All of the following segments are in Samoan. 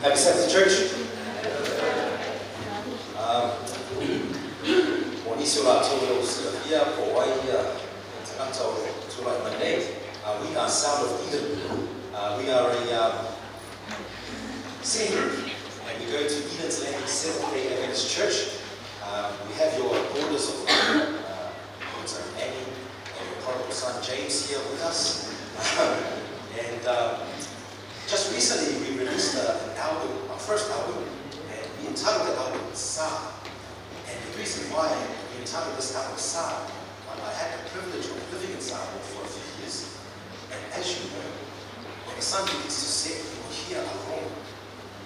Happy Sabbath, church. Mo nisi o latou e le o silafia po o ai ia tagata o lo o tulai mai nei. We are Sound of Eden. We are a singing group, and we go to Eden's Landing Seventh-day Adventist Church. We have your daughters of daughter Annie and your prodigal son James here with us. And just recently we released an album, our first album, and we entitled the album Sa. And the reason why we entitled this album Sa, I had the privilege of living in Samoa for a few years. And as you know, when the sun begins to set, you will hear a gong.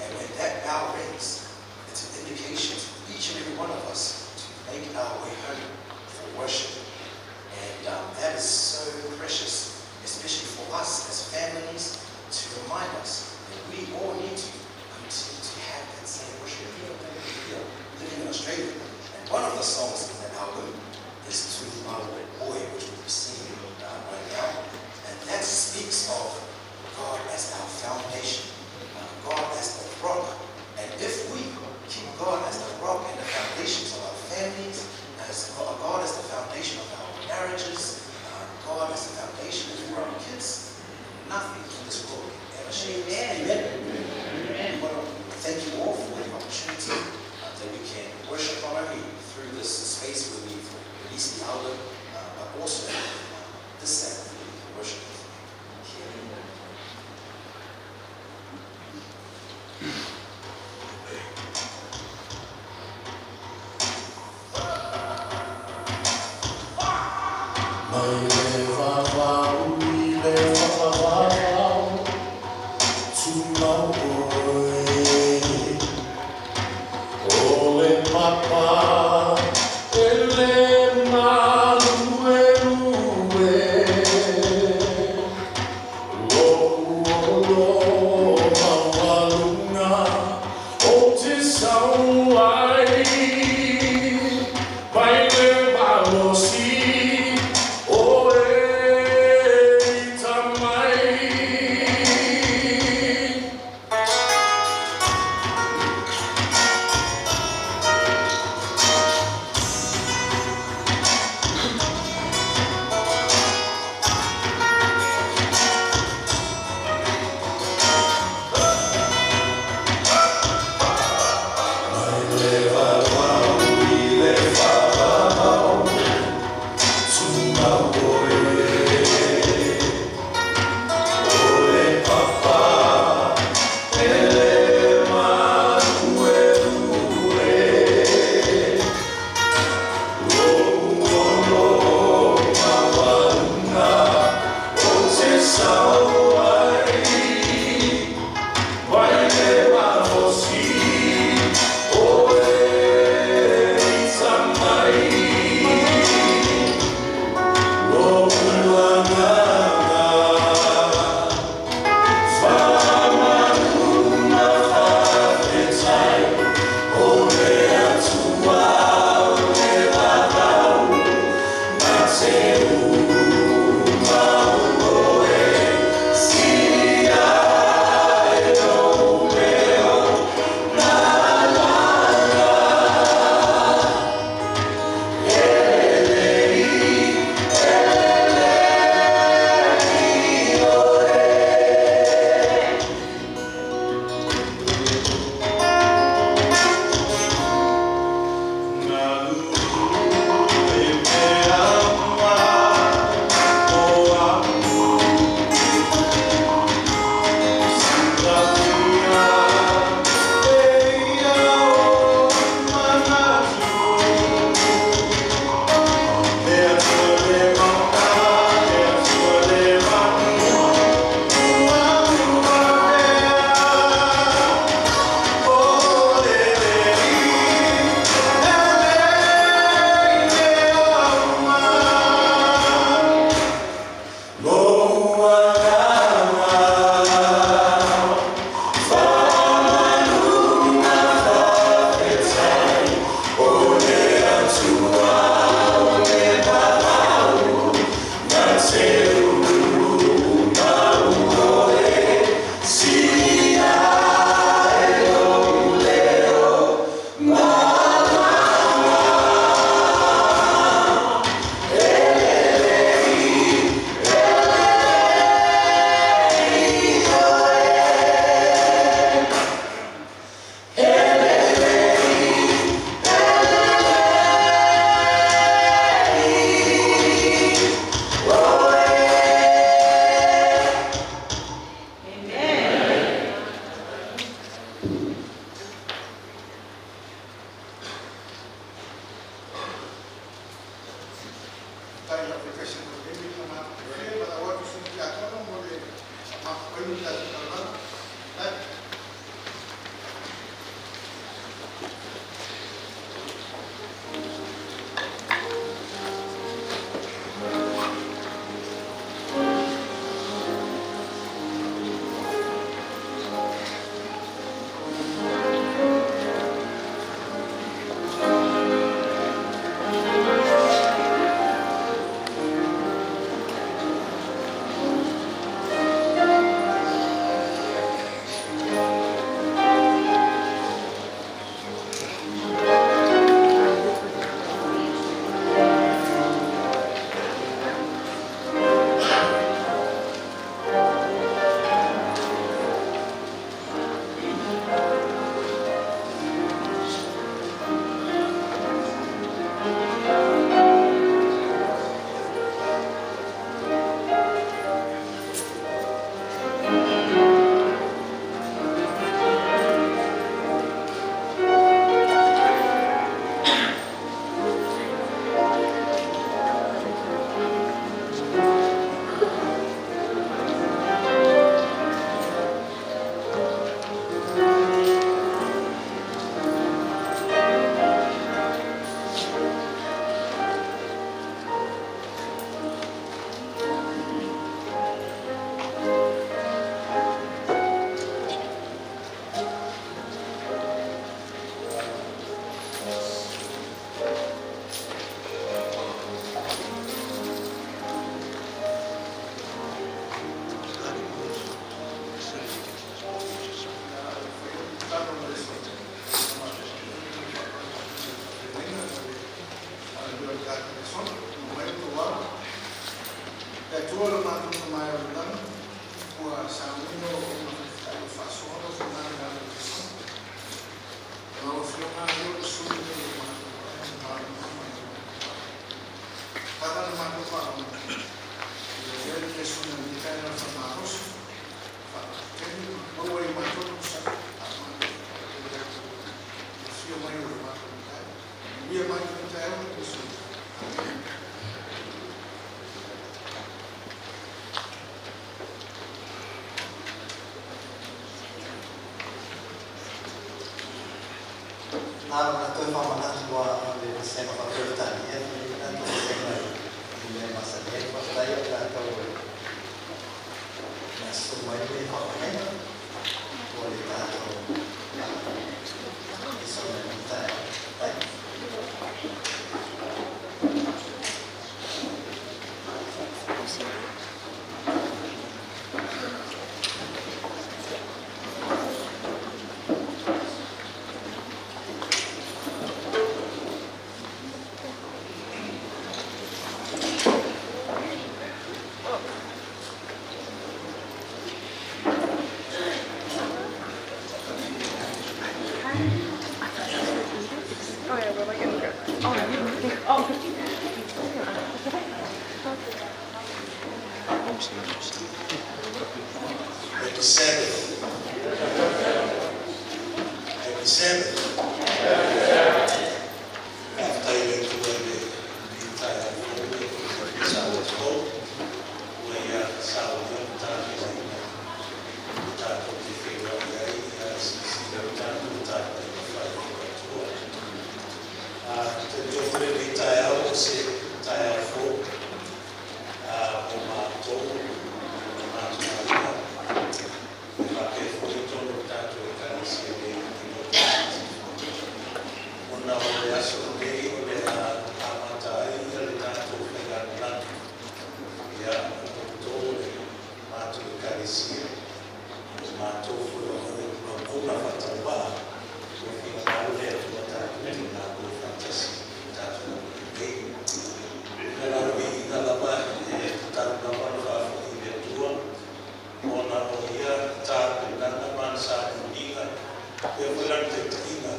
And when that bell rings, it's an indication to each and every one of us to make our way home for worship. And that is so precious, especially for us as families, to remind us that we all need to continue to have that same worship even though we're here living in Australia. And one of the songs in that album is Tumau Oe, which we'll be singing right now. And that speaks of God as our foundation, God as the rock. And if we keep God as the rock and the foundations of our families, as God as the foundation of our marriages, God as the foundation for our kids, nothing in this world can ever shake us. Amen. Amen. We want to thank you all for the opportunity that we can worship not only through this space where we've released the album, but also this Sabbath we can worship with you here. Mai le vavau i le faavavau, tumau oe. O le papa e le maluelue. Lou olo maualuga ou te sau ai. Mai le malosi oe. Atua lo matou Tama e o i le lagi, ua saunia lau auauna faafetai ua faasoa lau finagalo e ala i lesona. O lau Afioga lava ia o le sui lenei o matou e malamalama i le matou valaau. Tatala le matou faalogo ina ia avea le lesona i lenei taeao e faamalosi, faalautele ma maua ai e matou le onosai a o matou faatalitali atu i le afio mai o lo matou Matai. Manuia mai lenei taeao ma le lesona. Amene. Na ona toe faamanatu lava o le vasega faa-Peretania e fai ai le tatou vasega i le mea e masani ai. Faafetai ia i latou o le a susu mai le faafeagaiga mo le tatou lesona i lenei taeao. Faafetai. Oh yeah, we're like in the Oh, oh. Happy Sabbath. Happy Sabbath. Faafetai i le Atua i lenei taeao fou le Sabati fou ua Ia saunia ma tapenaina e tatou te feiloai ai e silasila i le tatou tapenaga fai i le Atua. Talitonu foi lenei taeao o se taeao fou mo matou ma matou aiga e faapea foi i totonu o le tatou Ekalesia nei i Loto Sisifo, ona o le aso lenei o le a amata ai le tatou faigamalaga. Ia, o outou o le matou Ekalesia, o matou foi o auauna faatauvaa ua finagalo le Atua tatou te galulue faatasi i tatou galuega lelei. O le la viiga lava e tatau lava ona faafoi i le Atua ona o ia tapenaga ma ana sauniuniga faapea foi lana taitaiga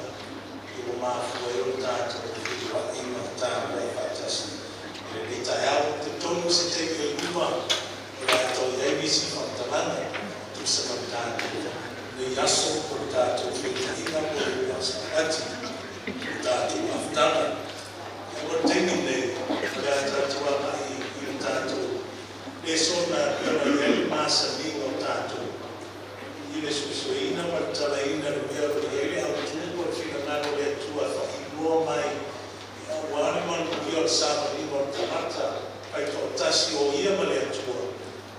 ua mafua ai ona tatou feiloai ma tapuai faatasi i lenei taeao. E talitonu o se taimi oi luma o le a toe i ai nisi faamatalaga e tusa ma le tatou nei aso po o le tatou feitaiga po o le iuga Sapati o le tatou mafutaga. Ia, mo le taimi lenei, o le a tatou agai i le tatou lesona e pei ona i ai le masaniga o tatou i le suesueina ma le talaina o le mea o lo o i ai le autu po o le finagalo o le Atua e faailoa mai aua le manuia o le savaliga o le tagata taitoatasi o ia ma le Atua,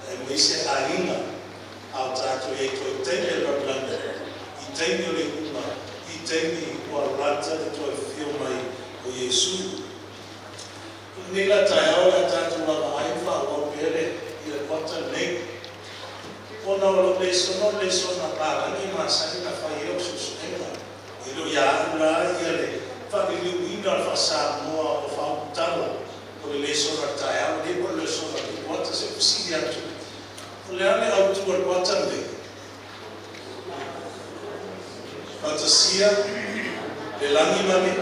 aemaise aiga, a o tatou i ai toe i taimi o le lalolagi, i taimi o le iuga, i taimi ua lata le toe afio mai o Iesu. O lenei la taeao o le a tatou vaavaai ma faaauau pea le kuata lenei, ona o lau lesona o le lesona palagi e masani ona fai ai au suesuega. E le o ia au la le faaliliuina o le faa-Samoa o faaulutala o le lesona o le taeao lenei po o le lesona o le kuata. Se i ou fesili atu, o le a le autu o le kuata lenei? Faatasia le lagi ma le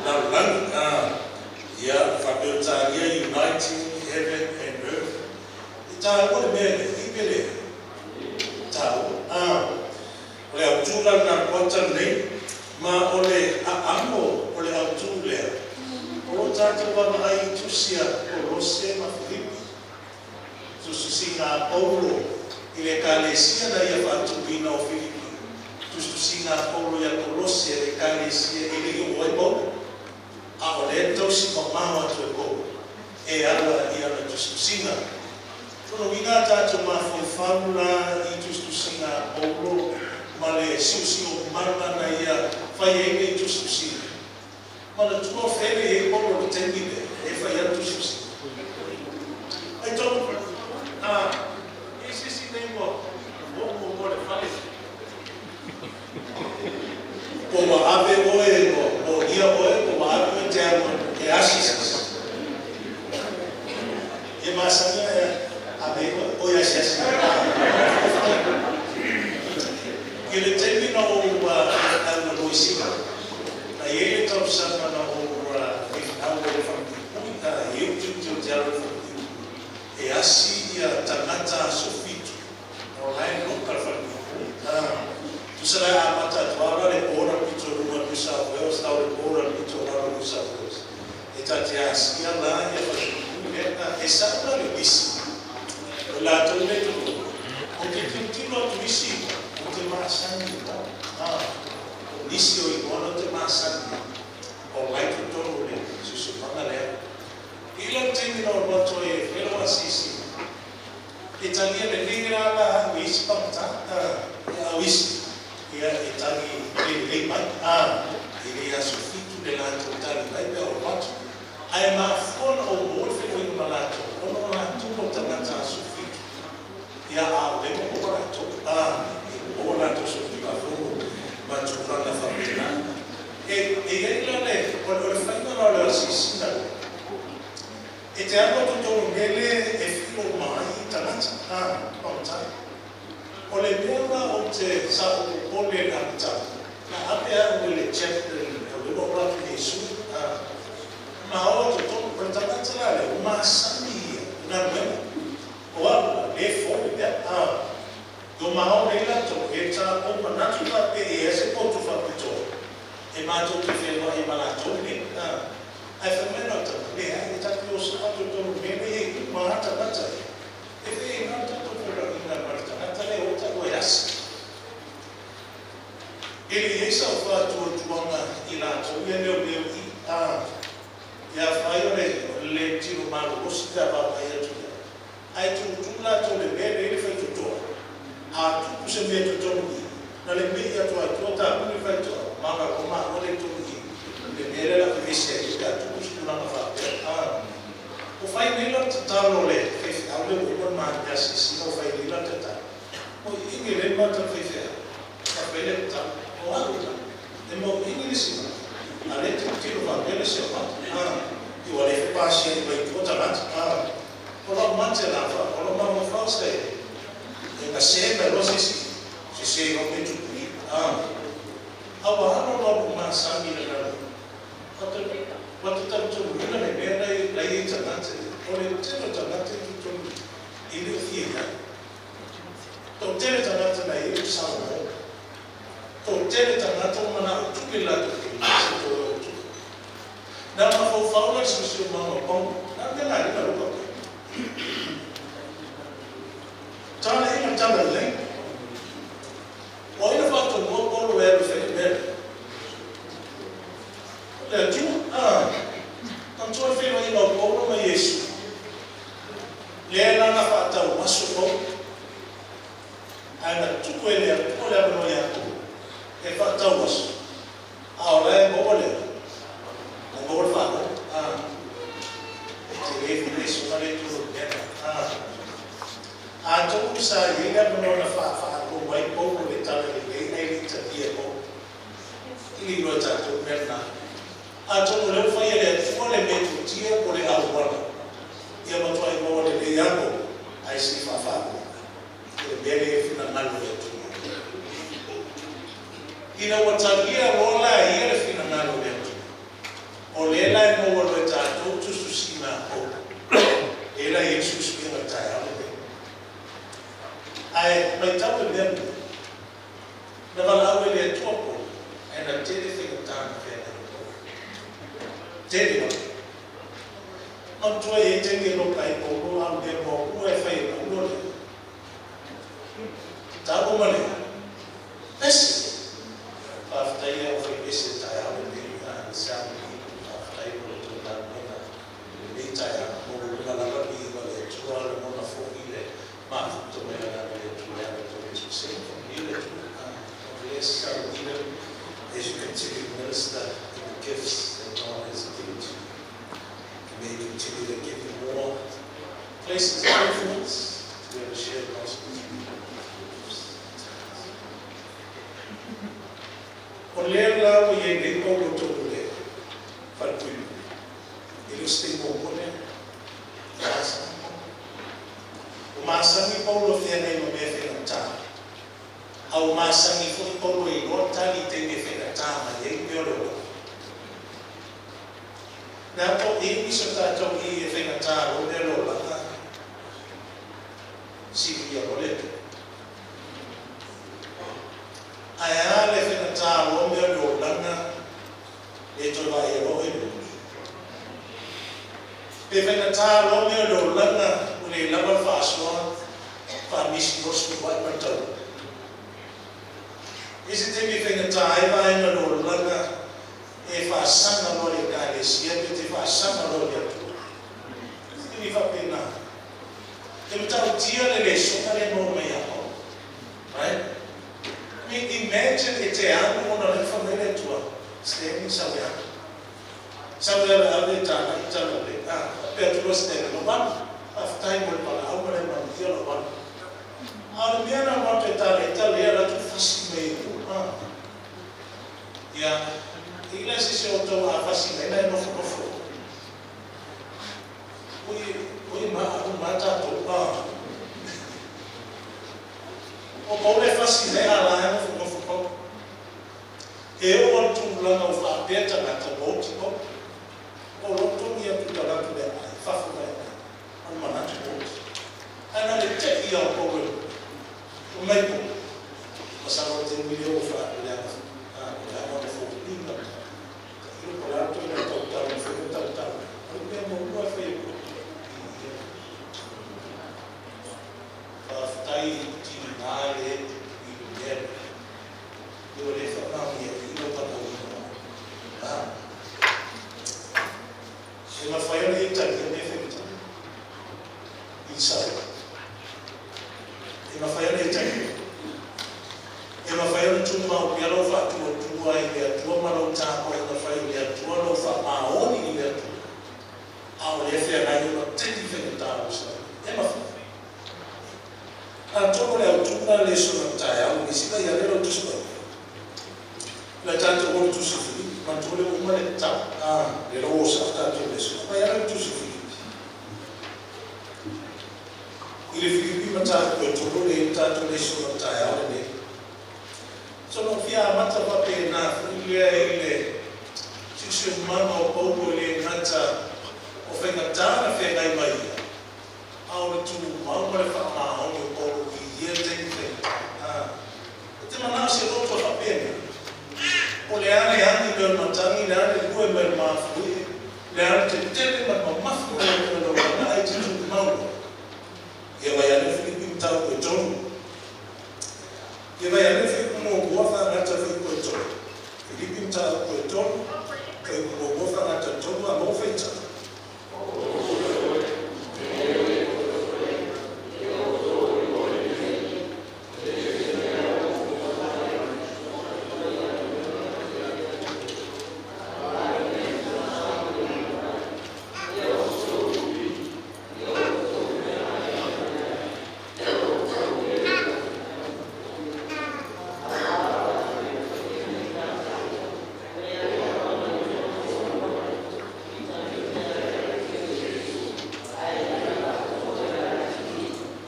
lalolagi. Ia, faa-Peretania, uniting heaven and earth. E taua le mea lea, i pe le taua? O le autu la lena o le kuata lenei, ma o le aamo o le autu lea, o lo o tatou vaavaai i tusi a Kolose ma Filipi, tusitusiga a Paulo i le Ekalesia na ia faatuina o Filipi, tusitusiga a Paulo ia Kolose, le Ekalesia e le i oo ai Paulo, a o lea e tausi mamao atu e Paulo e ala i ana tusitusiga. O lona uiga a tatou mafaufau la i tusitusiga a Paulo ma le siosiomaga na ia fai ai nei tusitusiga, manatua o fea e i ai Paulo i le taimi lea e fai ai ana tusitusiga? Ai tonu a i se isi nei ua oo muamua i le fale po ua ave oe ua molia oe po ua ave oe e te alu e asi se isi. E masani ona e asi ia tagata aso 7 o la e loka le falepuipui. Tusa la e amata atu lava la le border pito i luga o New South Wales tau le border pito i lalo o New South Wales. E ta te asia la ia falepuipui lea. E sao la le lisi o latou lea i totonu. Ou te tilotilo atu i isi igoa ou te masani igoa. O nisi o igoa na ou te masani ai o la e i totonu o le siosiomaga lea. I lou taimi na ou alu atu ai e fai lau asiasiga, e talia lelei la la au e isi pagota, a o isi, ia e tali le lelei mai, e le aso 7 le latou tali mai pe a ou alu atu. Ae mafua ona ou maua le feiloaiga ma latou, ona o latou o tagata aso 7, ia a o lea ua maua latou, e maua latou solitulafono ma tulaga faapena. E i ai la le, o le faiga la o le asiasiga lea, e te alu atu i totonu i le mea lea e feel uma ai tagata, pagota. O le mea la ou te, sa ou popole i le amataga, na ave au e le chaplain o lea ua ou alu atu nei e sui, ma o i totonu, o le tagata la lea, ua masani ia i galuega. O au la, le fou i mea, ua ma o nei latou, e ta ou manatu faapea e i ai se potu faapitoa e matou te feoai ma latou nei. Ae fai mai lau tama, leai, e tatou te o sao atu i totonu i le mea lea e i ai uma lava tagata ia. E feiloai le tatou feiloaiga ma le tagata lea e o tatou e asi. E le i ai sau faatuatuaga i latou ia leoleo i i afai o le le tino malolosi pe a vaavaai atu i ai. Ae tutu latou i le mea lea e i ai le faitotoa. A tupu se mea i totonu i i, na le mei atu lava i tua tapuni le faitotoa, ma alu loa maua lea i totonu i i le mea lea o le a vevesi ai pe a tupu se tulaga faapea. Ua fai nei la le tatalo a le faifeau lea ua uma ona maea asiasiga ua fai nei la le tatalo, oi igi lea le maota o le faifeau, na fai le tatalo, o au la, e mauili le sivana, a o lea e tilotilo faapea le siomaga, a, ua le fepasiai mai tua tagata, a. O lau mate lava, o lou mafaufau se e gase mai loa se isi sese loa mea tupu i, a. A ua alo loa lou masani i le lalolagi, ua ta talitonuina le mea la i ai tagata ia, o le tele o tagata i totonu i le o fia i ai. Toatele tagata na i ai ua saunoa. Toatele tagata ua manao tupe i latou taimi, se toe o tupe. Na mafaufau la i siosiomaga o Paulo, na mea la lea na luka pe. Tala ina tala lelei. O ai na faatonua Paulo e alu e fai le mea lea? O le Atua. A. Manatua le feiloaiga o Paulo ma Iesu. Lea la na faatauaso Paulo. Ae na tuu e le Atua le avanoa ia Paulo e faatauaso, a o la e maua le la e maua le faalogo. A. E tele foi le suka le tulu i le mea lena. A. Atonu sa i ai le avanoa na faafaalogo ai Paulo i le tala lelei ae le i talia e Paulo. I le iloa e tatou le mea lena. Atonu o lea ua fai e le Atua le metotia po o le auala ia matuai maua lelei lava Paulo ae se i faafaalogo i le mea lea e finagalo le Atua. Ina ua talia loa la e ia le finagalo o le Atua, o lea la e maua loa e tatou tusitusiga a Paulo, lea la e i ai le suesuega i le taeao lenei. Ae matau i le mea lenei, na valaau e le Atua Paulo, ae na tele faigata na feagai ma Paulo. Tele lava. Manatua e i ai taimi e loka ai Paulo, a o le mea muamua e fai e Paulo o le a? Tatalo ma le pese. Faafetai i le aufaipese i le taeao lenei, le Sound Lead, faafetai mo le tou galuega i lenei taeao. Maualuga lava le viiga o le Atua, lagona foi le mafuta mai le Agaga o le Atua e ala i le tou eseesega. Faamanuia le Atua. God bless our leader as you continue to minister in the gifts that God has given to you. And may He continue to give you more places of influence to be able to share the gospel through your gifts and talents. O lea la ua i ai nei Paulo i totonu o le falepuipui, e le o se taimi muamua lea. E masani Paulo. Ua masani Paulo e feagai ma mea faigata. A ua masani foi Paulo e iloa tali i taimi e faigata mai ai mea o le olaga. Na to i nisi o tatou i e faigata loa mea o le olaga. Silia loa le Atua. Ae a le faigata loa mea o le olaga le toe vaaia loa oe e le lotu? Pe faigata loa mea o le olaga ua le lava le faasoa, faamisi loa le suluai ma le tauga? I se taimi e faigata ai vaega o le olaga e faasaga loa i le Ekalesia pe te faasaga loa i le Atua. Se taimi faapena. E matautia le lesona lea e maua mai ia Paulo. Right? I mean, imagine e te alu ona o lea na fai mai le Atua, Stanley, sau e alu. Sau e ave ave tala i tala le, ah, faapea atu loa Stanley, lou alu. Faafetai mo le valaau ma le manuia lou alu. A o le mea na alu atu e tala i tala ia alu atu fasi mai e ua, ah. Ia, e i la se isi o outou a fasi mai na e nofonofo. Ui, ui ma, uma lava tatou, ah. O pau le fasi mai a la e nofonofo pau. E oo a le tulaga ua faapea tagata ua oti pau. O loto ia tutalatu le ai, fafo mai ai. O le manatu ua oti. Ae na o le tei lava o pau e o mai pau. Masalo o le taimi lea ua faa, leaga, leaga ona foliga. Tailo po o le a le ituaiga tautala e mafai ona tautala. O le mea muamua e fai e pau. Ia. Faafetai i tiga le i le mea lea. Ua le faamaonia i lou valaauina. Ah. E mafai ona e talia mea faigata i le sao. E mafai ona e talia. E mafai ona tumau pea lou faatuatua i le Atua ma lou tapuaiga fai i le Atua, lou faamaoni i le Atua, a o lea feagai ona taimi faigata o lou sao. E mafai. Atonu o le autuga le sona taeao lenei, sila ia lea lau Tusi Paia. Le tatou o le Tusi Filipi, manatua le uma le tau, le lau o sao tatou le sona. Mai ala le Tusi Filipi. I le Filipi mataupu e tolu le tatou le sona taeao lenei. Sono fia amata faapena foi lea i le siosiomaga o Paulo e le gata o faigata na feagai mai ia, a o le tumau ma le faamaoni o Paulo i ia taimi faigata. E te manao se loto e faapena. O le a le agi mai o le matagi, le a le lue mai o le mafuie, le a le tetele ma le mamafi mai o le laulana ai te tumau. Ia vai ane Filipi mataupu e tolu. Ia vai ane fuaiupu muamua faagata fuaiupu e tolu. Filipi mataupu e tolu, fuaiupu muamua faagata tolu a maua faitau.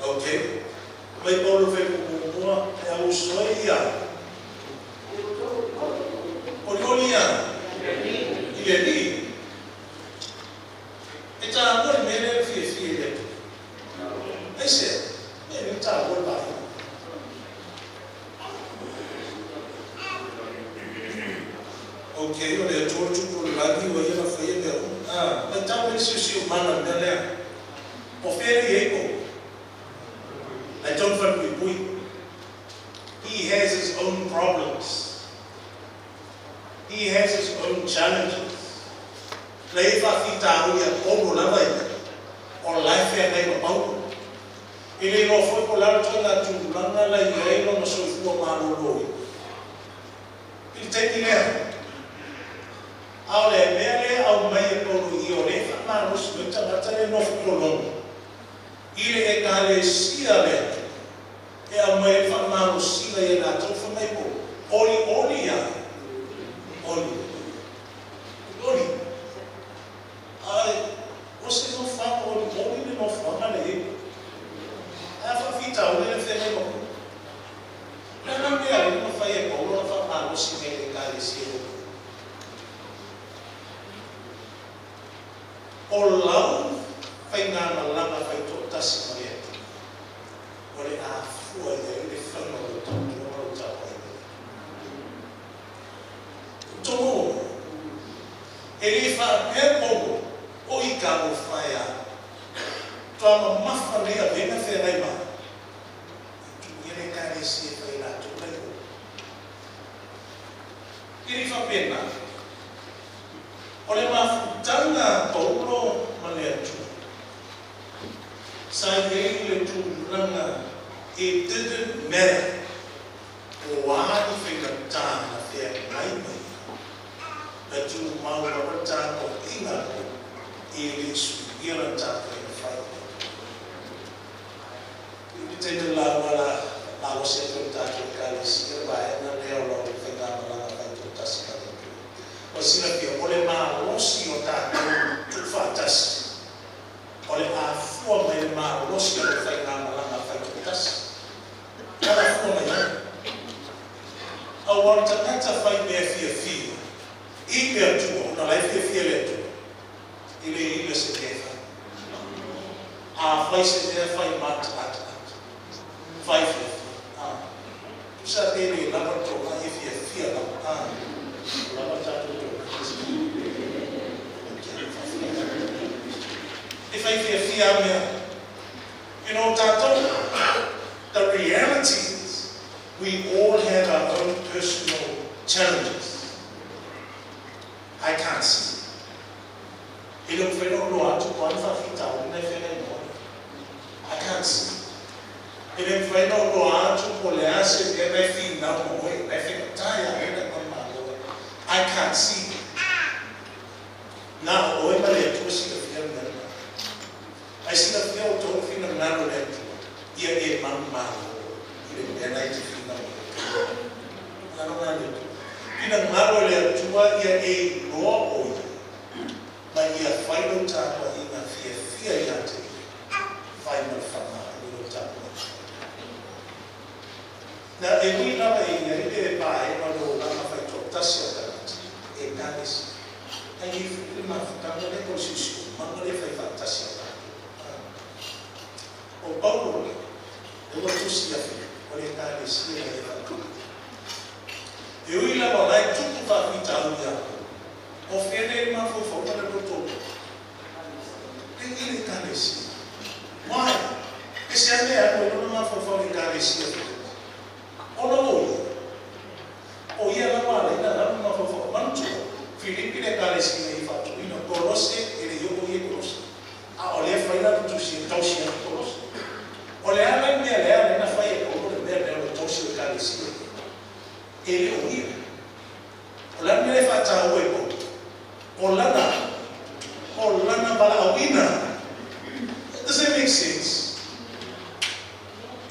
Okay. Mai Paulo fuaiupu muamua e au uso e ia. Olioli ia. I le Alii. E taua le mea lea le fiafia i le Atua. Aisea? Mea le taua le vaaiga. Okay, o le Atua le tupu o le lagi ua ia na faia mea uma. Mai tau mai le siosiomaga le mea lea. O fea le i ai Paulo? Ai tonu falepuipui. He has his own problems. He has his own challenges. Le e faafitauli a Paulo lava ia. O la e feagai ma Paulo. E le iloa foi po o le a le ituaiga tulaga la i ai lona soifua maloloina. I le taimi lea, a o le mea lea e aumai e Paulo i i o lea e faamalosi mai le tagata lea e nofo Kolono i le Ekalesia lea e aumai ai le faamalosiga ia latou fai mai Paulo, olioli ia, oli, oli. Ai, o se nofoaga olioli le nofoaga lea e i ai Paulo. Ae a faafitauli lea e feagai ma Paulo. O le a la le mea lea na mafai e Paulo ona faamalosi mai i le Ekalesia i Roma? O lau faigamalaga faitoatasi ma le Atua. feagai ma ai, e tuu ia le Ekalesia e fai e latou la i o. E le i faapena. O le mafutaga a Paulo ma le Atua, sa i ai le tulaga it didn't matter po o a ni faigata na feagai ma ia, na tumau lava le tapuaiga a Paulo e le i suia lana tapuaiga fai. I le taimi o le lauga la malosi atu ai le tatou Ekalesia le vaega lea o lau faigamalaga faitoatasi ma le Atua. Ua silafia, o le malosi o tatou tuufaatasi, o le afua mai le malosi o lau faigamalaga faitoatasi. Tala fua mai ai. Aua o le tagata fai mea fiafia i le Atua, ona o la e fiafia le Atua, e le ila se mea e fai. A fai se mea, fai mataata, fai fiafia. Tusa pe le lava le toga, ia fiafia lava. Ua lava le tatou toga. E fai fiafia lava mea. You know, tatou, the reality is, we all have our own personal challenges. I can't see. E le mafai ona ou iloa atu po o a ni faafitauli na e feagai ma oe. I can't see. E le mafai ona ou iloa atu po o le a se mea na e finau ma oe, na e faigata ia oe na e manumalo ai. I can't see. Na o oe ma le Atua silafia le mea lena. Ae silafia outou le finagalo o le Atua, ia e manumalo i le mea na e te finau ai. Finagalo na le Atua. Finagalo o le Atua ia e iloa o ia, ma ia fai lou tapuaiga fiafia ia te ia, fai ma le faga i lou tapuaiga. Na e ui lava e i ai le vaega o le olaga faitoatasi a tagata, Ekalesia, ae i ai foi le mafutaga lea po o le siosiomaga lea e fai faatasi a tatou. O Paulo la, lea ua tusi ia Filipi, o le Ekalesia na ia faatuina. E ui lava o la e tupu faafitauli ia Paulo, o fea lea i le mafaufauga le loto o Paulo? Lea i le Ekalesia. Why? E se a mea e alu ai lona mafaufau i le Ekalesia Filipi? Ona o ia, o ia lava a laila lalo mafaufau. Manatua, Filipi le Ekalesia na ia faatuina, Kolose e le i oo ia i Kolose. A o lea fai lana tusi e tausi atu Kolose. O le a la le mea lea lea na fai e Paulo le mea lea o le tausi o Ekalesia e le o ia. O le a le mea lea e faataua e Paulo? O lana valaauina. Does that make sense?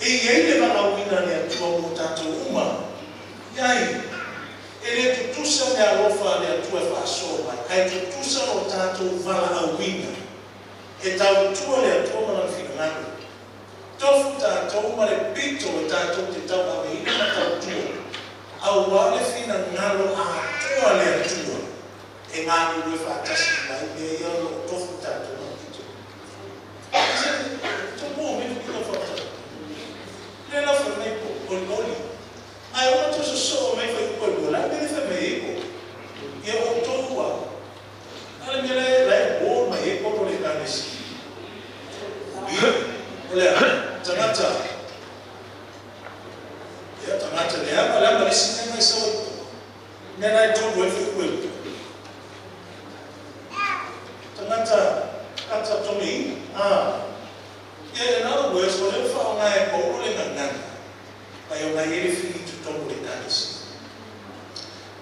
E i ai le valaauina a le Atua mo tatou uma. Iai, e le tutusa le alofa a le Atua e faasoa mai, ae tutusa o tatou valaauina. E tautua le Atua ma lana finagalo. Tofu tatou ma le pito e tatou te tauaveina ma tautua, auā le finagalo atoa le Atua e galulue faatasi uma ai mea ia o lo o tofu tatou ma le pito. Tou me uiga faatali. Le la fai mai po, olioli. Ae ona toe sosoo mai fuaiupu e lua, la le mea le fai mai ai po. Ia outou ua. A le mea la e warn mai ai Paulo le Ekalesia. O le a, tagata, ia tagata leaga, leaga le isi mea na i sau ai po. Mea na e tolu ai fuaiupu e lua. Tagata kata tomeina. Yeah, in other words, o lea ua faaaoga e Paulo le gagana, mai o nai ai le fili i totonu o le Ekalesia.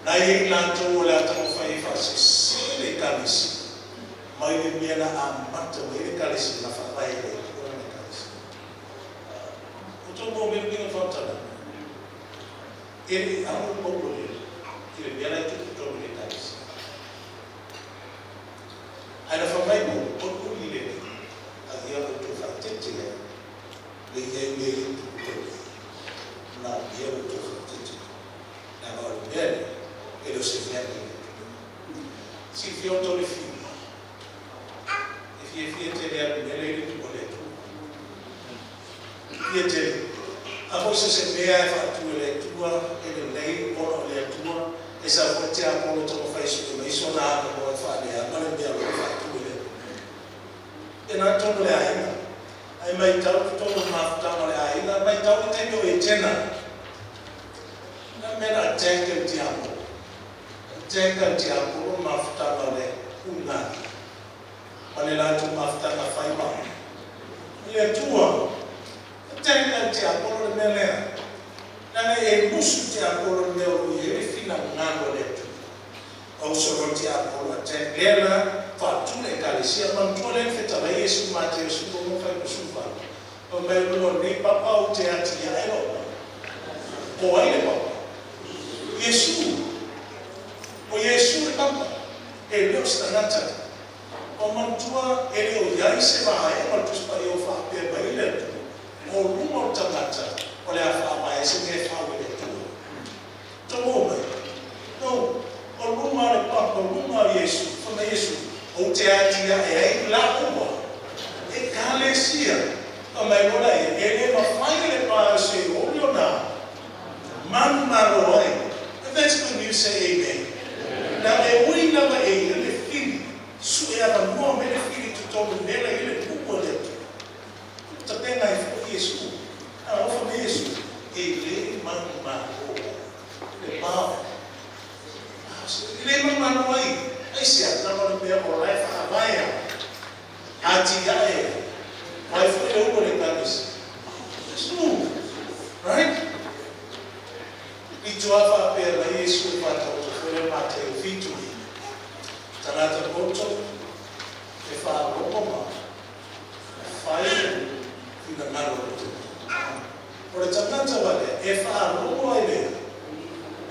Na i ai latou o le a taumafai e faasese le Ekalesia mai le mea na amata mai ai le Ekalesia na faavae ai le Atua lana Ekalesia. O tou maua mai le uiga o le faamatalaga? E le i amo Paulo i le mea la e tupu i totonu o le Ekalesia. Ae na fai mai Paulo, olioli le Alii, a ia outou faaeteete ai le i ai mea ia e tupu tonu ai. Na o ia outou faaeteete ai. Leaga o le mea lea, e le o se mea mai le Atua. Silafia outou le fiu. E fiafia tele alu i mea lea i le tuua le Atua. Fia tele. A foi se se mea e faatu e le Atua, e lelei ona o le Atua, e sau foi le tiapolo e taumafai e sue mai sona avanoa e faaleaga le mea o lo o faatu e le Atua. E na tonu le aiga. Ae matau totonu o le mafutaga o le aiga, matau le taimi o Etena. Na mea na attack e le tiapolo. Attack a le tiapolo le mafutaga o le ulugalii ma le latou mafutaga fai ma le Atua. Attack a le tiapolo le mea lea. Leaga e musu le tiapolo i le mea o lo o i ai le finagalo o le Atua. Auso loa le tiapolo attack lea la faatu le Ekalesia. Manatua lea na fetalai Iesu i Mateo 16 58, fai mai o luga o lenei papa ou te atiae lou Malo. O ai le papa? Iesu. O Iesu le papa, e le o se tagata. Ua manatua e le o i ai se vaega o le Tusi Paia o faapea mai ai le Atua, o luga o le tagata o le a faavae ai se mea e fau e le Atua. Taunuu mai? No. O luga o le papa, o luga o Iesu, fai mai Iesu, Ou te atiae ai la'u Ekalesia. Fai mai loa laia, E le mafai e le pa o Seoli ona manumalo ai. If that's good news, say amen. Na e ui lava e ia le fili, sue avanoa mai le fili i totonu i mea la i ai le nuu a le Atua. Tapena ai foi Iesu. A ofa mai Iesu, e le manumalo ai le pa. E le manumalo ai. Aisea? Leaga o le mea o la e faavae ai, atiae ai. O ai foi le ulu o le Ekalesia? Iesu. Right? I tua faapea mai Iesu e faataoto foi lea Mateo 7, Tagata poto e faalogo ma fai le finagalo o le Atua. O le tagata valea e faalogo ai le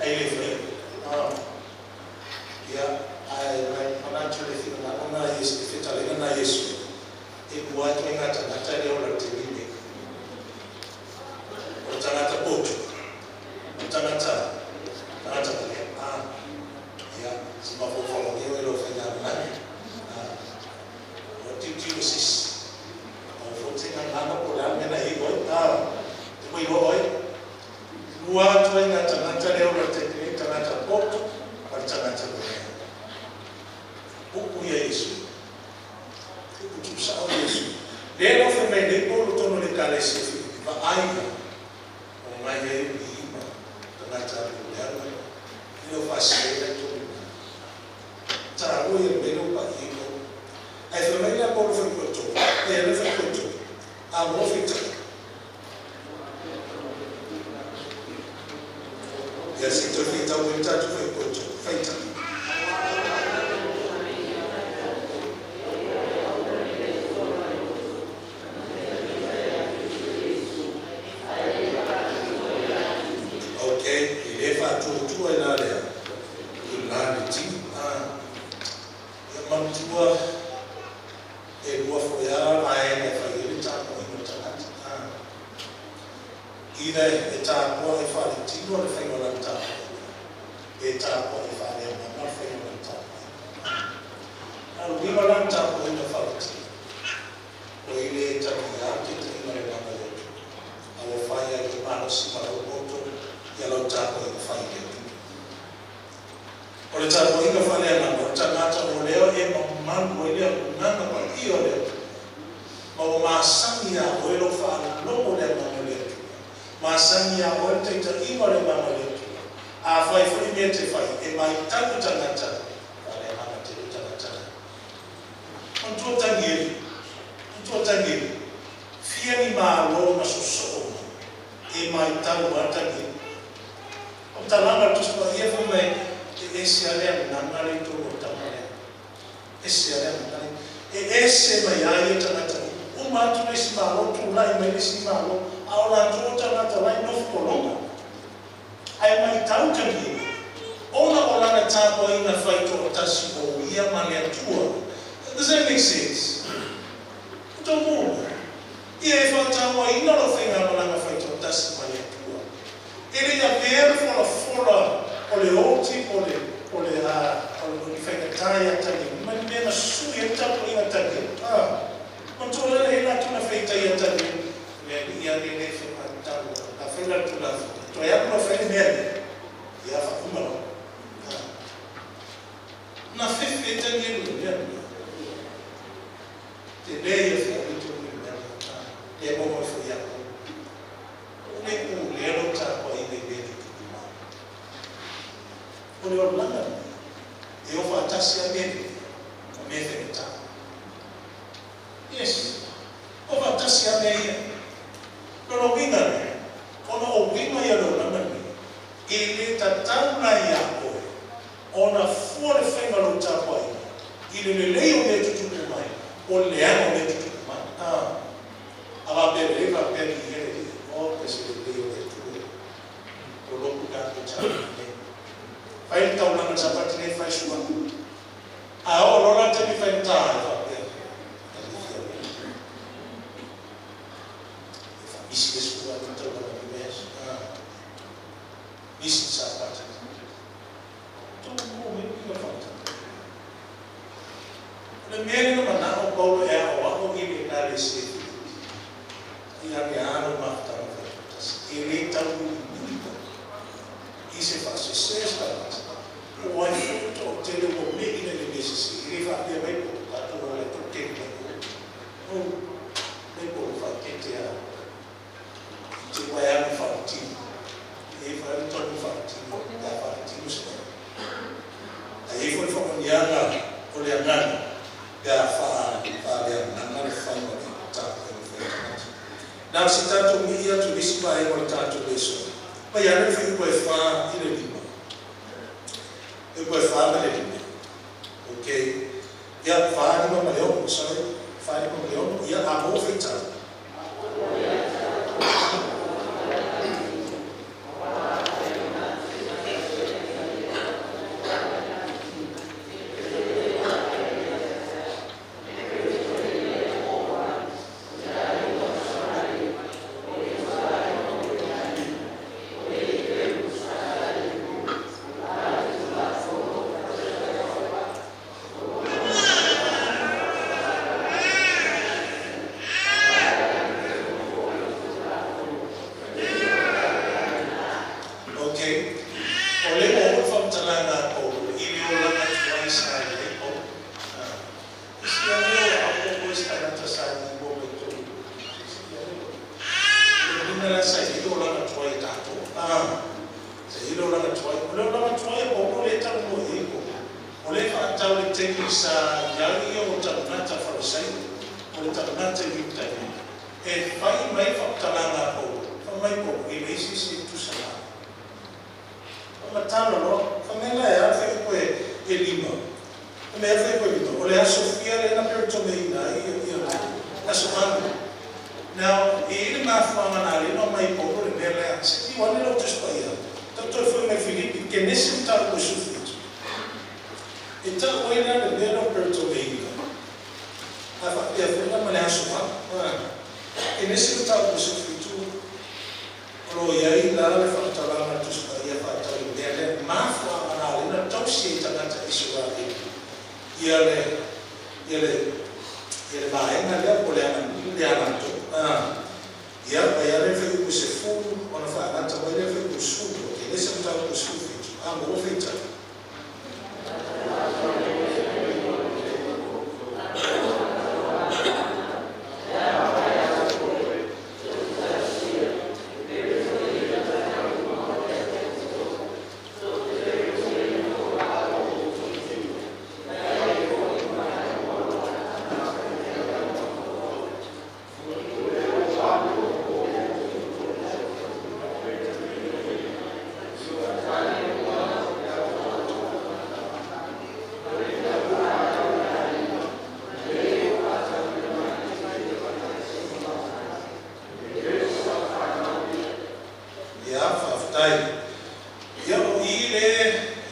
ai le faia. Ia, ae manatu i le finagalo na Iesu, le fetalaiga na Iesu, e lua ituaiga tagata e le ola i le taimi lenei. O le tagata potu, o le tagata tagata valea. Ia, se mafaufau e lau faigamalaga. Ua tilotilo se isi. Aua foi te gagana po o le a le mea na e iu ai. Te ua iloa oe. Lua ituaiga tagata le ola i le taimi lenei, tagata poto ma le tagata valea. Upu ia Iesu. Upu tuusao Iesu. Lea lau fai mai nei Paulo totonu o le Ekalesia o Filipi, vaai ia, o ngai ai o liima tagata alu leaga, e le o faasee ai totonu i ina. Taua ia le mea lea ua paia ai Paulo. Ae fai mai le Paulo fuaitolu, e le fuaitolu, a mo faitau. Ia se i toe faitau mai le tatou fuaitolu, faitau. Ok, e le faatuatua i la lea, i la le tino. Ia manatua e lua foi lava vaega e fai ai le tapuaiga o le tagata. Either e tapua e faaletino le faiga o lana tapuaiga, pe tapuai faaleagaga le faiga o lana tapuaiga. A o le uiga o lana tapuaiga faaletino, o i le talia le taitaiga o le agaga o le Atua, a ua fai ai le malosi ma lau poto ia lau tapuaiga fai i le Atua. O le tapuaiga faaleagaga o le tagata o lea e mamalu ai le agaga paia o le Atua, ma ua masani iā oe lou faalogo i le agaga o le Atua, masani iā oe le taitaiga o le agaga o le Atua. Afai foi mea e te fai e matau i tagata, faaleagaga tele le tagata lea. Manatua Tanieli, manatua Tanieli, fia ni malo na sosoo mai, e matau lava Tanieli. O le talaga o le Tusi Paia fai mai, e ese lava le agaga lea i totonu o le tama lea. Ese lava le agaga lea. E ese mai ai ia tagata uma. Uma atu le isi malo, tulai mai le isi malo, a o latou o tagata la e nofo pologa. Ae matau Tanieli, ona o lana tapuaiga faitoatasi o ia ma le Atua. Does that make sense? Ua taunuu mai. Ia e faatauaina lou faigamalaga faitoatasi ma le Atua. E le i avea le folafola o le oti po o le o le o le faigata ia Tanieli ma le mea na sui ai le tapuaiga a Tanieli. Manatua lea e latou na feitaia Tanieli, le alii lava lea e faimatau a fai la le Tulafono, toe alu loa fai le mea lea, ia faauma loa. Na fefe ai Tanieli i le mea lena. Tele ia feau i totonu i le mea lena. O le olaga lenei, e o faatasi lava mea lelei ma mea faigata. Yes. O faatasi lava mea ia. O lona uiga lea, ona o uiga ia o le olaga lenei, e le tatau la ia oe ona fua le faiga o lau tapuaiga i le lelei o mea e tutupu mai po o le leaga o mea e tutupu mai. A faapea lelei faapea viia le Alii, oh pe se lelei o le Atua e o loku tatou tapuai nei. Fai le taulaga i le Sapati nei fai sua. A oo loa la le taimi faigata ai faapea, alifia mai le Atua. E faamisi le sua i le taulaga i le aso. Misi le Sapati. Tou maua mai uiga o le faamatalaga. O le mea lea na manao Paulo e aoao i le Ekalesia i Filipi, ia ane lava lou mafutaga faitoatasi, e le tauiliili i se faasese o se tagata, po o ai foi le toatele ua me'i ai i le mea sese, e le faapea mai po o tatou o le toatele mai o, o le po o faaeteete lava i te i alu i faaletino, e i ai foi lava le tonu faaletino pe a faaletino se mea. Ae i ai foi le faamanuiaga o le agaga pe a faaleagaga le faiga o le tapuaiga fai a tagata. Na o se tatou mii atu i le isi vaega o le tatou lesona, mai ane le fuaiupu e 4 i le 5. Fuaiupu e 4 ma le 5. Ok. Ia, 4, 5 ma le 6, sorry. 4, 5 ma le 6. Ia, a maua faitau. Ok. O lea ua oo le faamatalaga a Paulo i le olaga tuai sa i ai Paulo. Isi ane o aopo se tagata sa i mo mai tolu. Isi ane o le uiga la sa i ai le olaga tuai a tatou. Sa i ai le olaga tuai. O le olaga tuai a Paulo lea e talanoa i ai Paulo. O lea e faatatau i le taimi sa i ai o tagata Farisai, o le tagata Iutaia, e fai mai faamatalaga a Paulo, fai mai Paulo, e leai se isi e tutusa ma au. Faamatala loa, fai mai la e a le fuaiupu e 5, fai mai a le fuaiupu e 5, o le aso fia lea na peritomeina ai ia aso 8. Now, e i ai le mafuaaga na ala ai ona aumai e Paulo le mea lea, se i ane lau Tusi Paia, tau toe foi mai Filipi, Kenesi mataupu e 17. E tau ai la le mea lea o peritomeina, a faapea foi la ma le aso 8. Kenesi mataupu e 17, o lo o i ai la le faamatalaga a le Tusi Paia faatatau i le mea lea, mafuaaga na ala ai ona tausi ai tagata Isaraelu ia le ia le ia le vaega lea po o le aganuu le latou. Ia, mai lava le fuaiupu 10 ona faagata mai lea fuaiupu 10, ok, le isi mataupu 17, a maua faitau. Ia, faafetai. Ia, o i le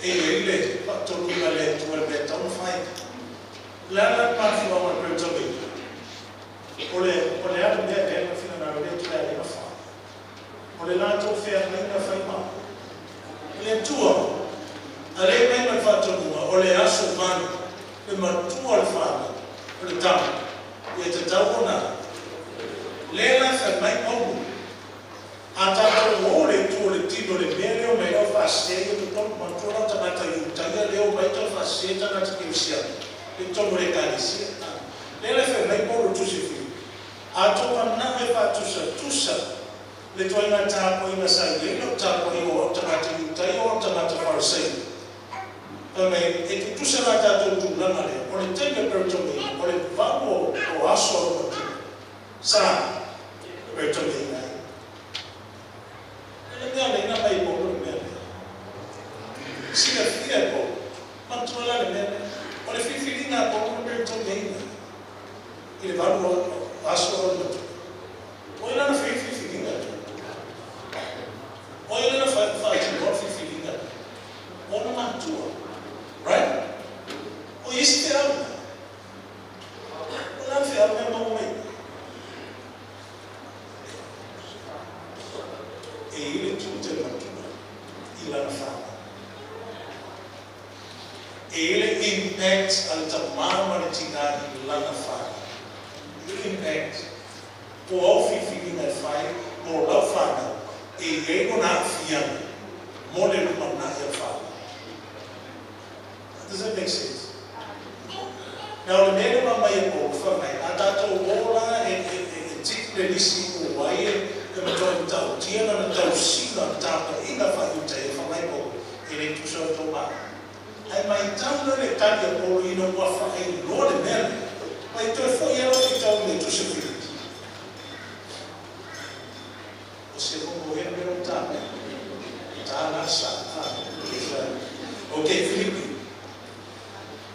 e i ai le faatonuga a le Atua i le mea e tatau ona fai. O le a la le mafuaaga o le peritomeina? O le, o le a le mea lea na finagalo ai le Atua e ala ai ona fai? O le latou feagaiga fai ma le Atua, a lea e aumai ma le faatonuga, o le aso 8, le matua o le fanau, o le tama, ia tatau ona lea la fai mai Paulo, a tatou o le itu o le tino i le mea lea o mai lau faasese ia totonu, manatua la o tagata Iutaia lea o mai tau faasese tagata Kerisiano i totonu o le Ekalesia. Lea la e fai mai Paulo i le Tusi a Filipi, a outou manao e faatusatusa le ituaiga tapuaiga sa i ai lau tapuaiga o au tagata Iutaia o au tagata Farisai. Fai mai, e tutusa la tatou tulaga lea, o le taimi o peretoniina, o le 8 o aso o le matua, sa peretoniina ai. O le mea lea na mai Paulo le mea lea. Silafia e Paulo, matua la le mea lea. O le filifiliga a Paulo na peretoniina i le 8 o aso o le matua. O ai la na faia le filifiliga lea? O ai la na faatinoa le filifiliga lea? O ona matua. Right? O isi feau na. O le a le feau lea e maua mai i i? E i ai le tiute o le matua i lana fanau. E i ai le impact a le tama ma le tinā i lana fanau. E i ai le impact. Po o au filifiliga e fai mo lau fanau, e i ai lona aafiaga mo le lumanai o le fanau. Does that make sense? Now, o le mea lea ua aumai e Paulo, fai mai, a tatou o la e tick le lisi o ai e matuai matautia lana tausiga o le tapuaiga faa-Iutaia, fai mai Paulo, e le tusa o le tou malo. Ae matau la le tali a Paulo ina ua faailoa le mea lea, ma i toe foi ai lau faitau i le Tusi o Filipi. O se momo ea mea ua ta? Ta la sa. Ok, Filipi.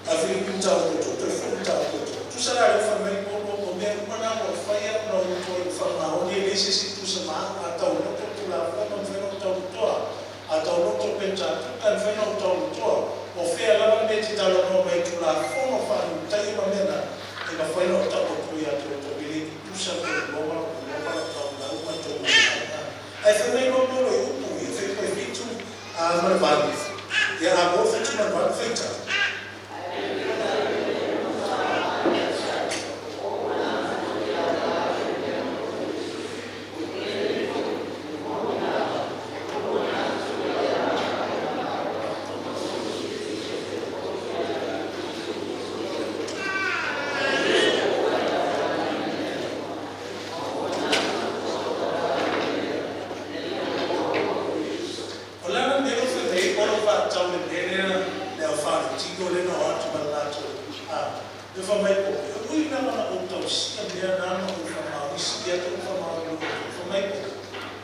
A Filipi mataupu e toe foi mataupu e tolu. Tusa la lea fai mai Paulo, o mea uma na ua faia ona ua toe faamaoni e leai se isi tusa ma au. A tauloto le Tulafono, e mafai ona ou taulotoa. A tauloto le Penitatuka, e mafai ona ou taulotoa. O fea lava le mea e te talanoa mai ai i Tulafono faa-Iutaia ma mea na, e mafai ona ou tau atu ia te outou, e le tutusa le tou iloa ma lou iloa ma lau taulau ma le tou maumau. Ae fai mai loa Paulo i upu ia, fai 7 ma le 8, ia a mo 7 ma le 8 faitau. O le a la le mea lea ua fai mai ai Paulo faatatau i le mea lea le au faale-tino lea na o atu ma le latou a le fai mai Paulo, e ui lava na ou tausia mea na ma ou faamaoni sili atu ona faamaoni i lo outou, fai mai Paulo,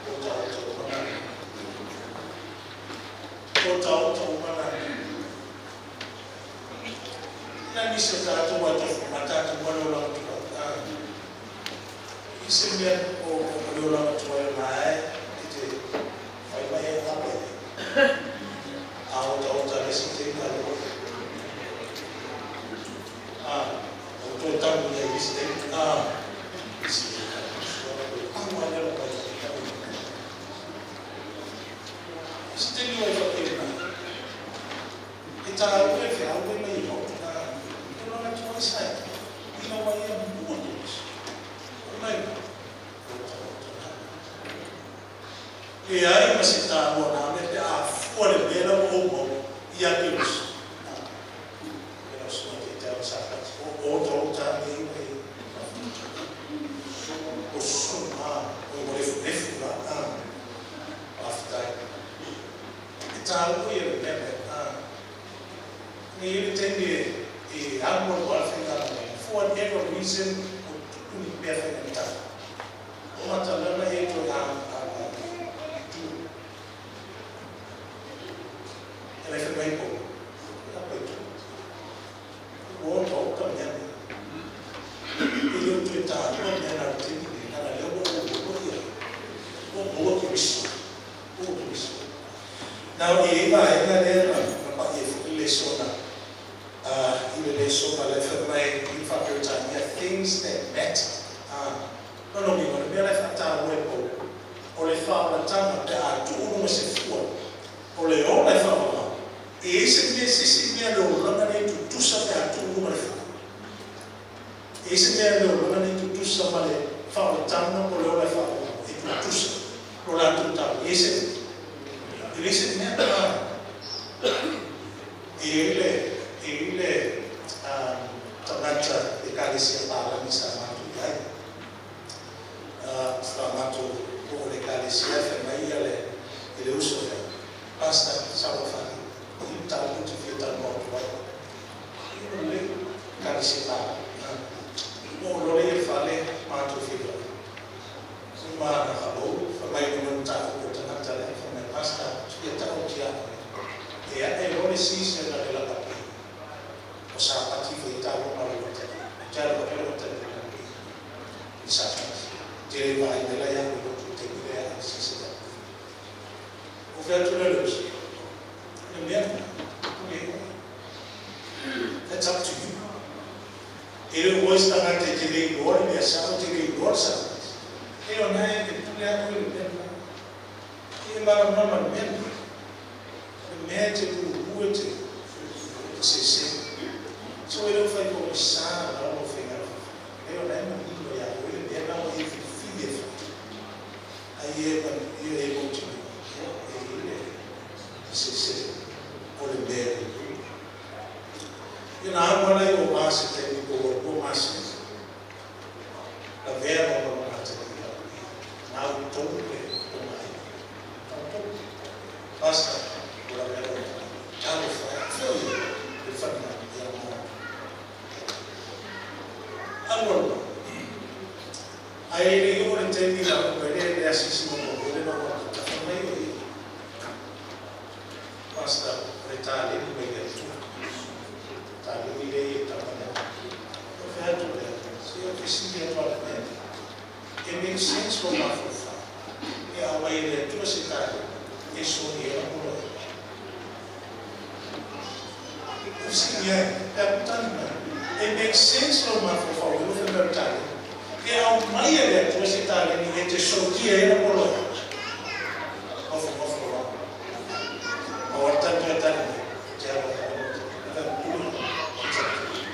o taota uma na mea. O taota uma na mea. Na nisi o tatou a tofu ma tatou ma le olaga tuai. A i se mea o le olaga tuai o la e te fai mai ai ape ai. A otaota le isi taimi alo. A o toe tagu i ai i isi taimi. A isi taimi a lea o isi taimi o e faapena. E tāua e feau e mai e maota. E olaga tuai sa e ina ua ia mua Keriso. O mai o taota na. E leai ma se tāua na mea pe a fua le mea la ua ou maua ia Keriso. E lau susuga te te au sa pati. O otaota nei e o susuga o i lefulefu la. Faafetai. E tāua ia le mea lea. Nei i le taimi e alu alu lava le faigamalaga, for whatever reason, ua tupu ni mea faigata. O matalala e toe alu i tua. E le fai mai Paulo, e apa i tua. Ua otaota mea nei. E le o toe tāua mea na le taimi nei, leaga lea ua ou maua ia, ua ou maua Keriso. Ua ou Keriso. Now, e i ai vaega lea na pa'i ai foi le lesona, i le lesona lea fai mai i le faa-Peretania, things that matter. Lona uiga, o le mea la e faataua e Paulo, o le faaolataga pe a tuu luga se fua, o le ola e faavavau. E i ai se mea, se isi mea le olaga lea e tutusa pe a tuu luga le fua. E i ai se mea le olaga lea e tutusa ma le faaolataga po o le ola e faavavau, e tutusa lo latou tau. E i ai se mea? E leai se mea. E i ai le, e i ai le tagata Ekalesia palagi sa matou i ai. Sa matou oo i le Ekalesia fai mai ia le, i le uso lea, Pastor, sauafani, i le mataupu ou te fia fia talanoa atu ai. Ia ua lelei, Ekalesia la. Oo loa lea i le fale, matou feiloai. Uma ana hello, fai mai le mataupu o le tagata lea, fai mai, Pastor, ou te fia tau atu ia oe, e ae loa le season a le lakapi, o Sapati foi e taua ma lou atalii. Ou te alu atu lou atalii i le lakapi i le Sapati. Ou te le vaai mai la ia oe i lotu i le taimi lea e ae le season lakapi. Ou fai atu lea i le uso, O le mea lena, pule oe. That's up to you. E le o oe se tagata e te le iloa le mea sao, e te le iloa le Sapati. E o na e te pule atu i le mea lena. E malamalama i le mea lena. O le mea e te puupuu e te sese. So e le o fai pogisa la lou faiga faiga. E o na e manino ia oe le mea lena ua e filifili e fai. Ai e ia e mautinoa, ia e i ai le sese o le mea e lelei. Ia na alu lava i o se taimi po ua 2 masina, lavea loa ma lona atalii i lalo i na au tonu le tomaina. Nau tonu. Pastor, ua lavea lou atalii. Talofa e, fea o i ai? I le falemai, ia mo. Alu alu loa. Ae le i oo le taimi na oo mai le le asiasi muamua lea na oo atu, tafa mai o ia. Pastor, o le taleni mai le Atua. Taleni lea i le tama lea. Ou fai atu lea, se ou te sili atu lava i le mea lea. E make sense lou mafaufau e aumai e le Atua se taleni e soni ai lau poloaiga. Ou fesili ai, pe a tali mai. E make sense lou mafaufau i lou fai mai o le taleni. E aumai e le Atua se taleni e te sonia ai lau poloaiga. Nofonofo loa. Pau lava le tali toe tali mai, ou te alo atu ai ou te pule. It's up to you.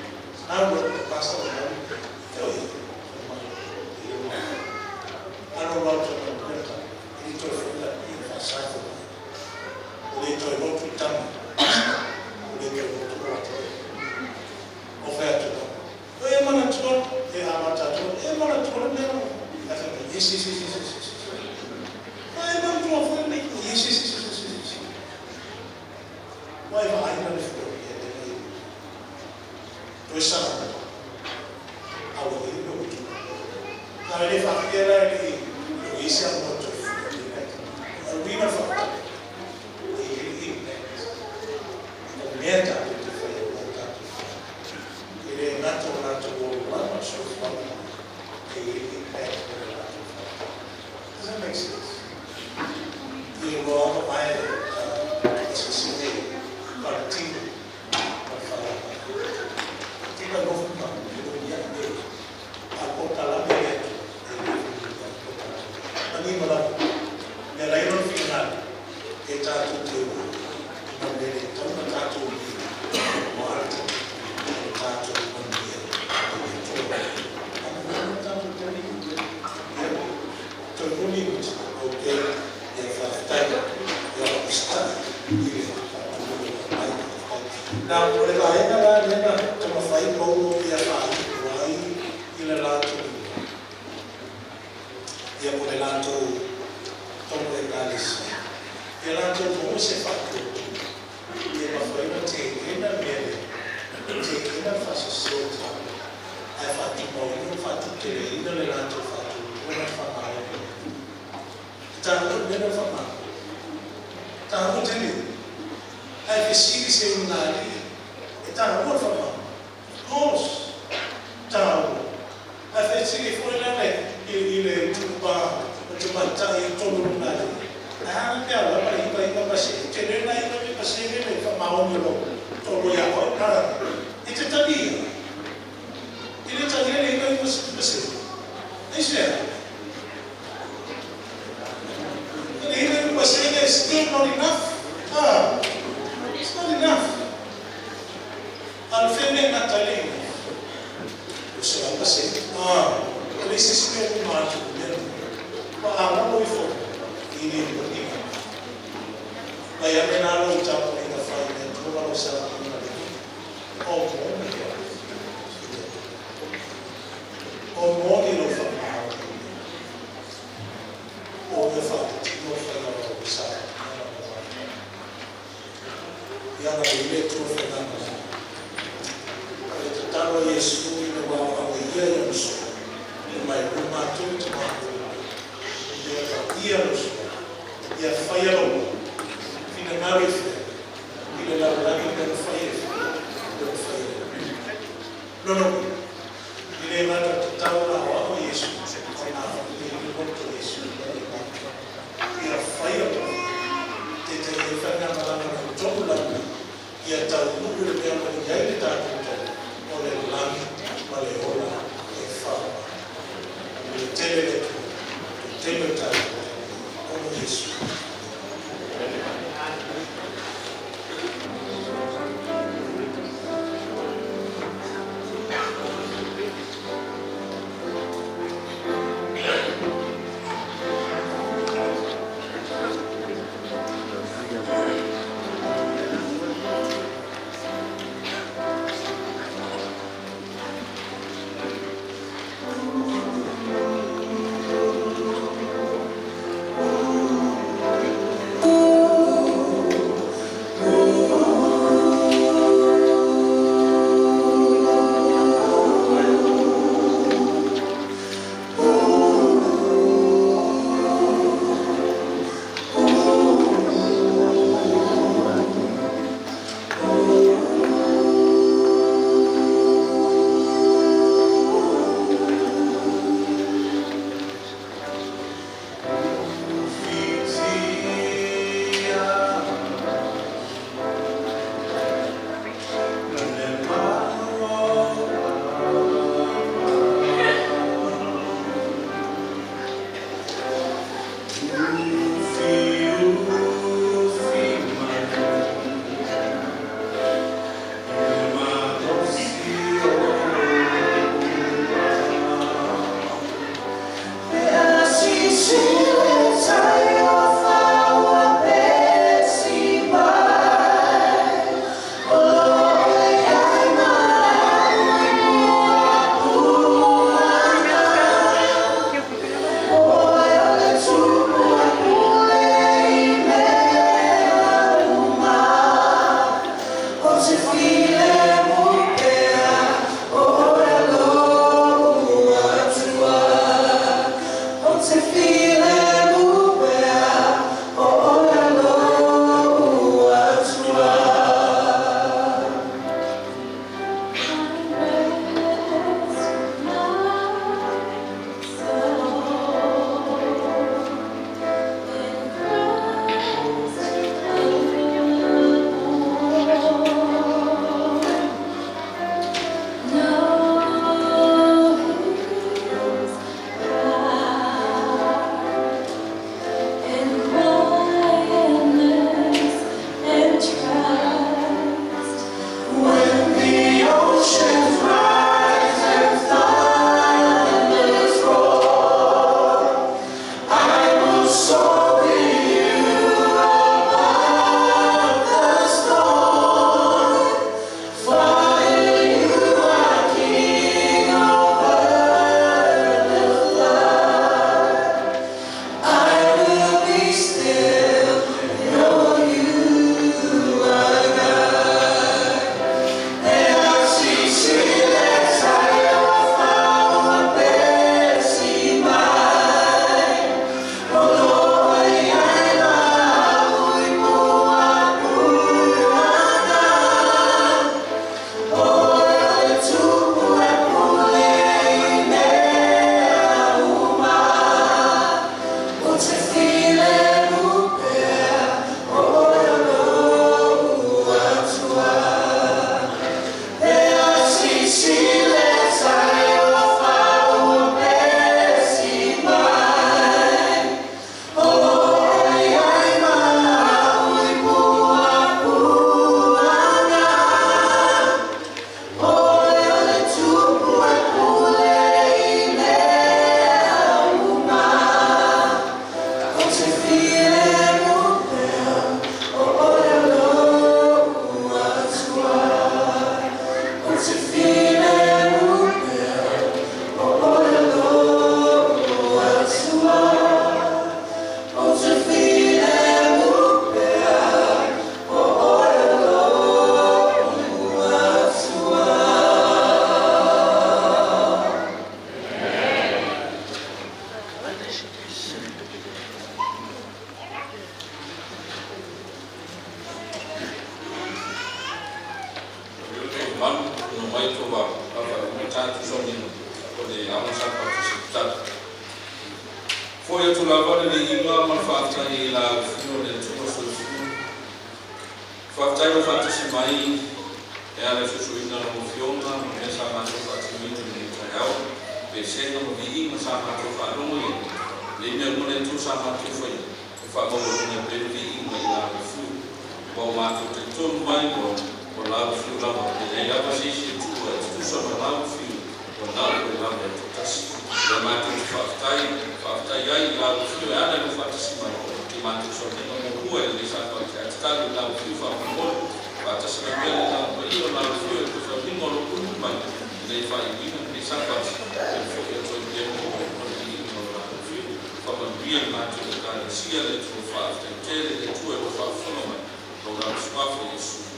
Now look, the pastor o le fea o ia? Fai mai, e le maopopo. Alo loa atu ai ma le tali, e le toe foi la i le faasafo mai. Ua le toe lotu le tama, pastor, ua le toe lotu lou atalii. Ou fai atu loa, O e manatua, e amata atu loa, e manatua le mea la. Ae fai mai, Yes, yes, yes, yes, yes, yes. A e manatua foi le mea, Yes, yes, yes, yes, yes, yes. Ua e vaai la le fua i le mea i toe sala mai. A ua i ai le mea ua tulai. A e le faapea la e le i i ai se avanoa toe fua i le O le uiga o le faapea, e i ai le impact. O le mea tatou te faia mo tatou tagata. E le gata o latou olaga ma le soifuaga, e i ai le impact mo le latou faatoaga. Does that make sense? Ia ua mavae asiasiga i Palestine ma le faleaoga. Tika nofo ma fenumiai nei, a o polokalame le Atua, e le fenumiai polokalame. Manino lava, mea lai lona finagalo, e tatou te o i nā mea le tatau ona tatou lima aua le tatou o le tatou manuia i le Atua. A manuia le tatou taimi, ia, toe 2 minute, okay, ia faafetai, ia usitai i le faatulou mai. Faafetai. Now, o le vaega la lea na taumafai Paulo ia faaiu ai i le latou ia po le latou tomo Ekalesia, ia latou maua se faatuatua ia mafai ona teena le mea lea, teena le faasese o le taua, ae faatumauina ma faatuteleina le latou faatuatua ma le faamalo i le Atua. E taua le mea lea o le faamalo. E taua tele. Ae fesili se ulugalii, e taua le faamalo? Of course, e taua. Ae fesili foi lea i le itupa o tamaitai i totonu o ulugalii, ae a la pe a lava le 99 pasene? Ou te le na 99% le faamaoni o lou toalua ia oe. E te talia? E le talia le 99%. Aisea? Le 99% is still not enough. Ah, it's not enough. A le fea mea gata ai le enough? O 100%. Ah, e leai se isi mea e luma atu i le mea lena. Ua alalo ifo i le moni. Mai ane la lou tapuaiga fai i le Atua ma lou savaliga le O moni le i le Atua. O moni lou faamalo i le O ia faatitino faiga o lou savaliga ma lou alalo. Ia agalelei le Atua i le faigamalaga. O le tatalo a Iesu ina ua aoao e Ia i ana soa ma e luma atu le Tama, ia paia lou Suafa, ia faia lou finagalo i fea? I le lalolagi le mea na fai e fea? Le na fai e le Alii. Lona uiga, e le gata tatau ona aoao Iesu, ona faapea le loto o Iesu ia faia lou tete e faigamalaga mai totonu lalolagi, ia taunuu le mea o lo o i ai le tatou taunuu, o le lagi ma le ola e faavavau. Manuia tele le Atua i totonu o tatou ona o Iesu. Momoli atu lava le viiga ma le faafetai i lau Afioga le Atua Soifua. Faafetai ua faatasi mai e ala i susuina lau Afioga ma mea sa matou faatinoina i lenei taeao, pesega ma viiga sa matou faalogo i ai, nei mea uma le Atua sa matou faia, e faamaualuga ai pea le viiga i lau Afioga. Ua o matou talitonu mai ua lau Afio lava, e leai lava se isi Atua e tutusa ma lau Afio, ua na o oe lava e toatasi. Lea matou te faafetai, faafetai ai i lau Afio e ala i lou faatasi mai i matou sauniga muamua i lenei Sapati. Ae tatalo i lau Afio faamolemole, faatasi mai pea le Agaga Paia o lau Afio i le sauniga o lo outou mai ina ia faaiuina lenei Sapati e foi atu ai pea mo oe ma le viiga o lau Afio. Faamanuia i matou Ekalesia le Atua, faafetai tele le Atua i lou faafofoga mai. Lou lava suafa Iesu.